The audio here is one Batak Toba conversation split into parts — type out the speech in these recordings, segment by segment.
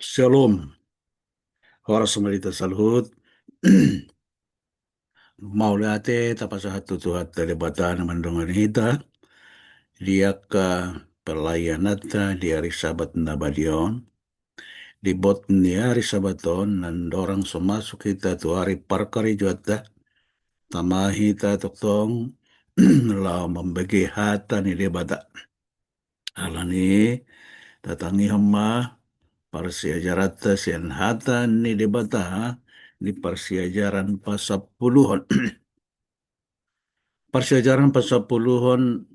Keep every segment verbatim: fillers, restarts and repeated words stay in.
Shalom. Horas ma di hita saluhut. Mauliate tapasahat tu Tuhanta Debata na mandongani hita di angka pelayananta di ari Sabat na badia on. Di bot ni ari Sabat on, andorang so masuk hita tu ari parkarejoanta, tama hita tongtong laho mambege hata ni Debata. Alani i, tatangihon ma parsiajaranta sian hata ni Debata di parsiajaran pasampuluhon. Parsiajaran pasampuluhon,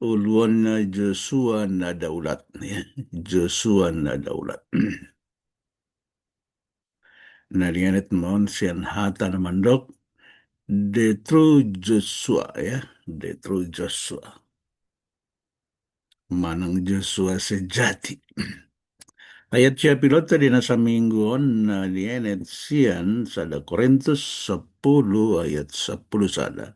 uluanna Josua na daulat, ya. Josua na daulat. Na dienet ma on sian hata na mandok, the true Joshua, ya, the true Joshua. Manang Josua sejati. Ayat siapilonta di na saminggu on na dienet sian sada Korintus sampulu ayat sampulu sada.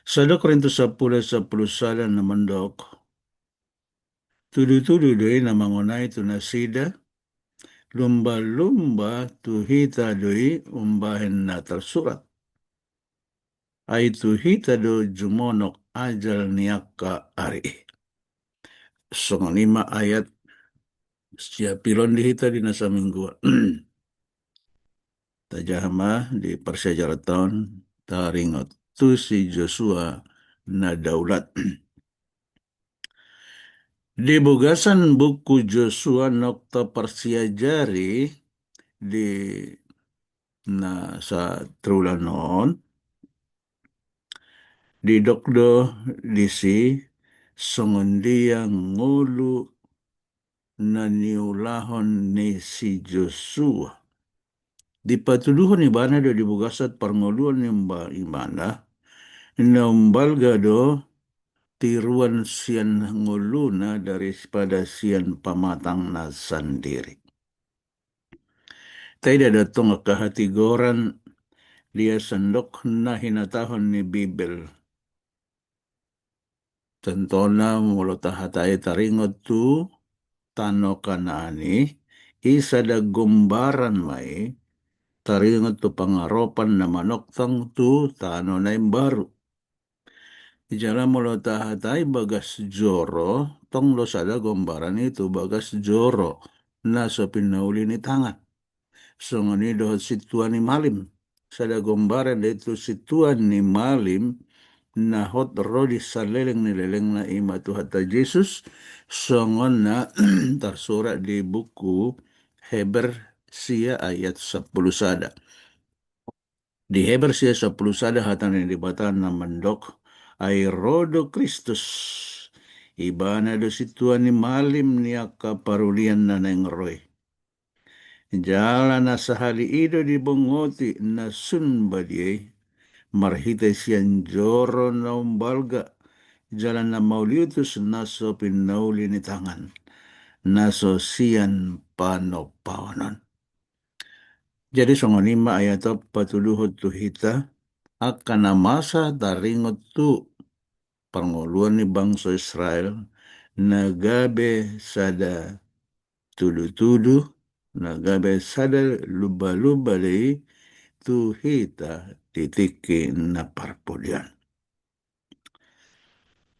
Sada Korintus sampulu ayat sampulu sada na mandok, tudutudu do i na mangonai tu nasida, lumbalumba tu hita do i umbahen na tarsurat. Ai tu hita do jumonok ajal ni angka ari i. Songon i ma ayat siapilon di hita di na saminggu on. Tajaha ma di parsiajaranta on taringot tu si Josua na daulat. Di bagasan buku Josua na taparsiajari di na satriwulan on, didok do disi songon dia ngolu na niulahon ni si Josua. Dipatuduhon ibana do di bagasan parngoluon ni umba-, ibana, na umbalga do tiruan sian ngoluna daripada sian pamatangna sandiri. Taida do tong angka hatigoran dia sandok na hinatahon ni Bibel. Contohna, molo tahatai taringot tu tano Kanaan i, i sada gombaran ma i taringot tu pangaropan na manongtong tu tano na imbaru. Jala molo tahatai bagas joro, tong do sada gombaran i tu bagas joro na so pinauli ni tangan. Songon i dohot sintua ni malim. Sada gombaran do i tu sintua ni malim na hot ro di saleleng ni lelengna, i ma Tuhanta Jesus, songon na tarsurat di buku Heber sia ayat sampulu sada. Di Heber sia sampulu sada hata ni Debata na mandok, ai ro do Kristus, ibana do sintua ni malim ni angka parulian na naeng ro i. Jala na sahali i do dibongoti na sun badia i, marhite sian joro na umbalga, jala na mauliutus na so pinauli ni tangan, na so sian panompaonon. Jadi songon i ma ayat on patuduhon tu hita, angka na masa taringot tu parngoluon ni bangso Israel, na gabe sada tudutudu, na gabe sada lumbalumba do i tu hita di tingki na parpudi on.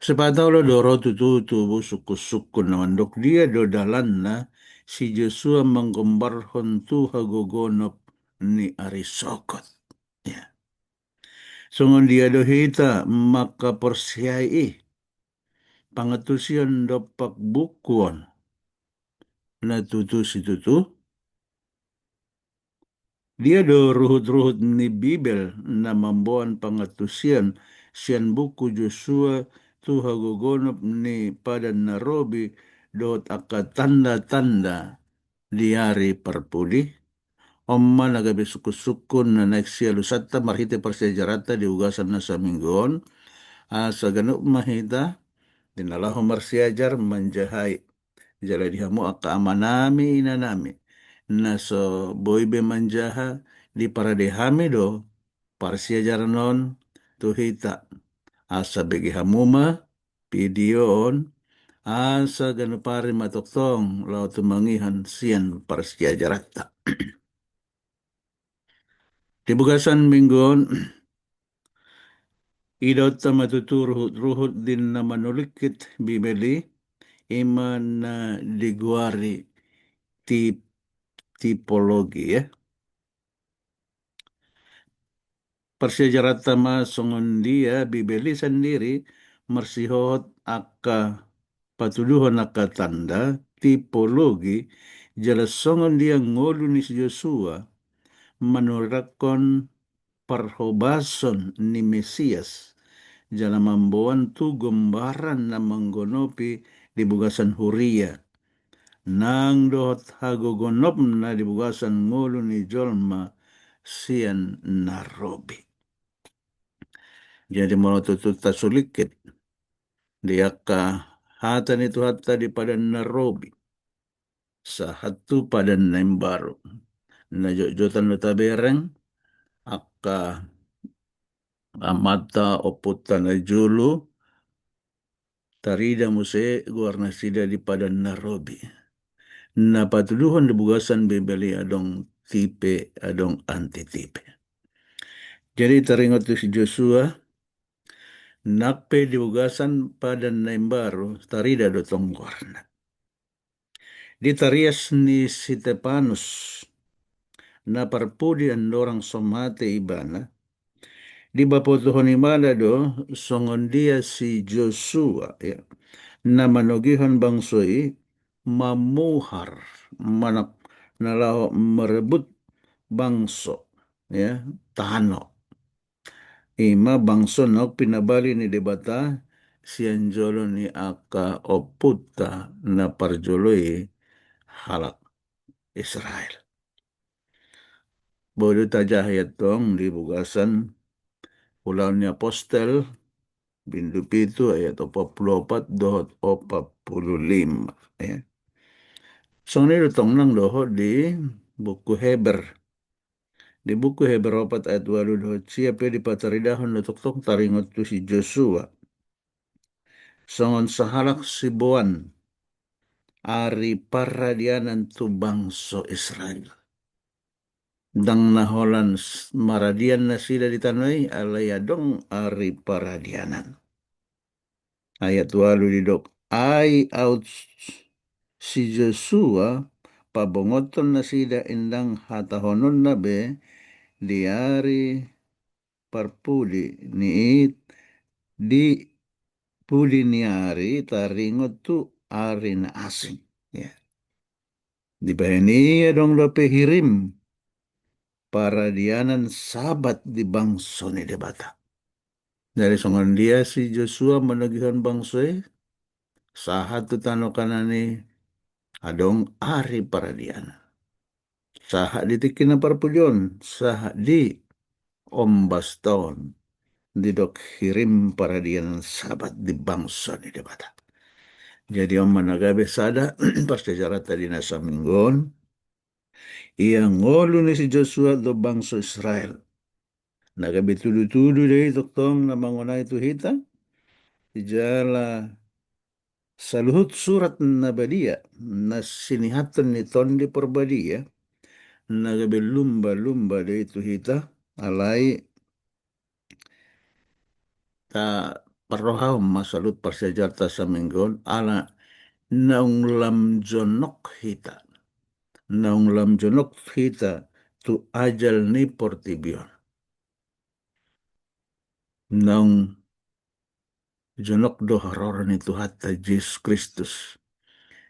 Sipata olo do ro tutu tubu sungkunsungkun na mandok, dia do dalanna si Josua manggombarhon tu hagogonop ni ari sogot. Ya. Songon dia do hita mangkaporseai i, pangantusion dompak buku on na tutu situtu? Dia do ruhutruhut ni Bibel na mamboan pangantusion sian buku Josua tu hagogonop ni Padan na Robi dohot angka tandatanda di ari parpudi? On ma na gabe sungkunsungkun na naeng sialusanta marhite parsiajaranta di bagasan na saminggu on, asa ganup ma hita di na laho marsiajar manjaha i. Jala di hamu angka amanami inanami, na so boi be manjaha, diparade hami do parsiajaran on tu hita, asa bege hamu ma video on, Asa ganup ari ma tongtong laho tumangihon sian parsiajaranta. Di bagasan minggu on, idaonta ma tutu ruhut-ruhut di na manulingkit Bibel i, i ma na digoari tip-, tipologi, ya. Parsiajaranta ma songon dia Bibel i sandiri marsihohot angka patuduhon angka tanda, tipologi, jala songon dia ngolu ni si Josua manuriranghon parhobason ni Mesias, jala mamboan tu gombaran na manggonopi di bagasan huria, nang dohot hagogonopna di bagasan ngolu ni jolma sian na robi. Jadi molo tutu tasulingkit di angka hata ni Tuhanta di Padan na Robi sahat tu Padan na Imbaru, na jotjotan do tabereng angka amanta, ompunta na jolo, tarida muse goarnasida di Padan na Robi. Na patuduhon di bagasan Bibel i adong tipe, adong antitipe. Jadi taringot tu si Josua, nang pe di bagasan Padan na Imbaru tarida do tong goarna. Di tarias ni si Stepanus, na parpudi andorang so mate ibana, dibotohon ibana do songon dia si Josua, ya, na manogihon bangso i mamuhar, manang na laho marebut bangso, ya, tano. I ma bangso naung pinabali ni Debata sian jolo ni angka ompunta na parjolo i, halak Israel. Boi do tajaha i antong di bagasan Ulaon ni Apostel, bindu pitu, ayat opat pulu opat dohot opat pulu lima, ya. Songon i do tong nang dohot di buku Heber. Di buku Heber opat ayat ualu dohot sia pe dipataridahon do tongtong taringot tu si Josua songon sahalak siboan ari paradianan tu bangso Israel. Ndang na holan s-, maradian nasida di tano i, alai adong ari paradianan. Ayat ualu didok, ai aut si Josua pabongothon nasida, ndang hatahononna be di ari parpudi ni it, di pudi ni ari taringot tu ari na asing. Ya. Dibahen i adong dope hirim paradianan Sabat di bangso ni Debata. Jadi songon dia si Josua manogihon bangso i sahat tu tano Kanaan i, adong ari paradianan. Sahat di tingki na parpudi on, sahat di ombasta on, didok hirim paradianan Sabat di bangso ni Debata. Jadi on ma na gabe sada parsiajaranta di na saminggu on, ia ngolu ni si Josua dohot bangso Israel. Na gabe tudutudu do i tongtong na mangonai tu hita, jala saluhut surat na badia na sinihathon ni Tondi Porbadia, na gabe lumbalumba do i tu hita, alai taparrohahon ma saluhut parsiajaranta saminggu on, ala naung lam jonok hita. Naung lam jonok hita tu ajal ni portibi on. Naung jonok do haroro ni Tuhanta Jesus Kristus.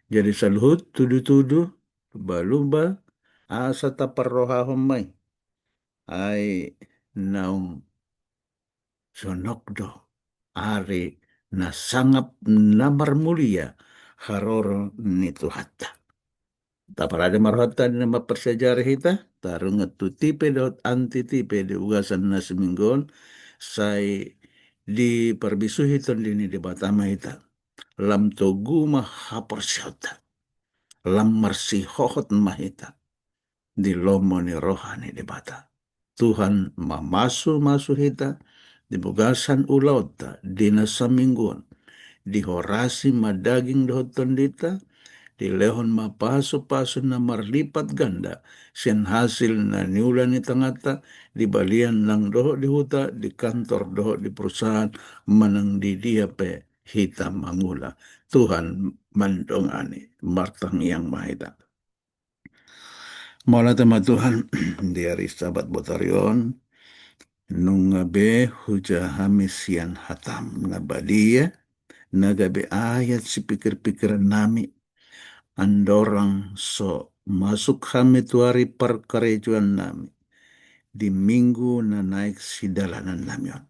Jadi saluhut tudutudu, lumbalumba, asa taparrohahon ma i. Ai naung jonok do ari na sangap na marmulia haroro ni Tuhanta. Taparade ma rohanta di na mamparsiajari hita, taringot tu tipe dohot antitipe di bagasan na saminggu on, sai diparbisuhi Tondi ni Debata ma hita. Lam togu ma haporseaonta. Lam marsihohot ma hita di lomo ni roha ni Debata. Tuhan mamasumasu hita di bagasan ulaonta di na saminggu on. dihorasi ma daging dohot tondinta, dilehon ma pasupasu na marlipat ganda sian hasil na niula ni tanganta, di balian nang dohot di huta, di kantor dohot di perusahaan, manang di dia pe hita mangula. Tuhan mandongani. Martangiang ma hita. Mauliate ma Tuhan, di ari Sabat botari on, nunga be hujaha hami sian hatam na badia, na gabe ayat sipikirpikiran nami, andorang so masuk hami tu ari parkarejoan nami, di minggu na naeng sidalanan nami on.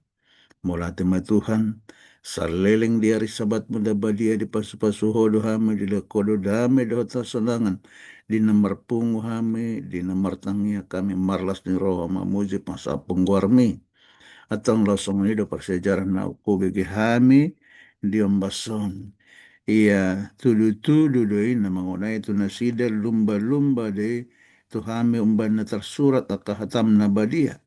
Mauliate ma Tuhan, saleleng di ari Sabatmu na badia dipasupasu Ho do hami, dilehon Ho do dame dohot hasonangan, di na marpungu hami, di na martangiang hami, marlas ni roha mamuji pasampung goarmi. Antong laos songon i do parsiajaran na hubege hami di ombas on. Ia tudutudu do i na mangonai tu nasida, lumbalumba do i tu hami umbahen na tarsurat angka hatam na badia.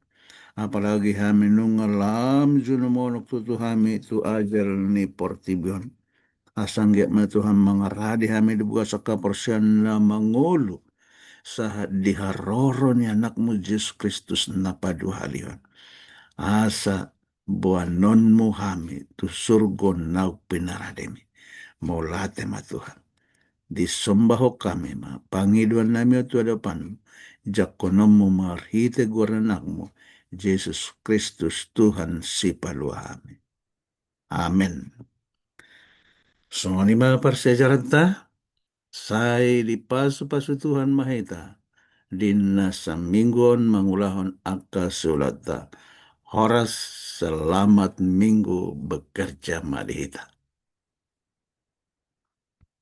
Apalagi hami nunga lam junumonok tutu hami tu ajal ni portibi on. Asa anggiat ma Tuhan mangarade hami di bagasan haporseaon na mangolu sahat di haroro ni Anakmu Jesus Kristus na paduahalihon. Asa boanonmu hami tu surgo naung pinarademi. Mauliate ma Tuhan. Disombahon hami ma pangidoan nami on tu adopanmu, jangkononmu marhite goar ni Anakmu, Jesus Kristus Tuhan sipalua hami. Amen. Songon i ma parsiajaranta, sai dipasupasu Tuhan ma hita, di na saminggu on mangulahon angka siulaonta. Horas, selamat minggu bekerja ma di hita.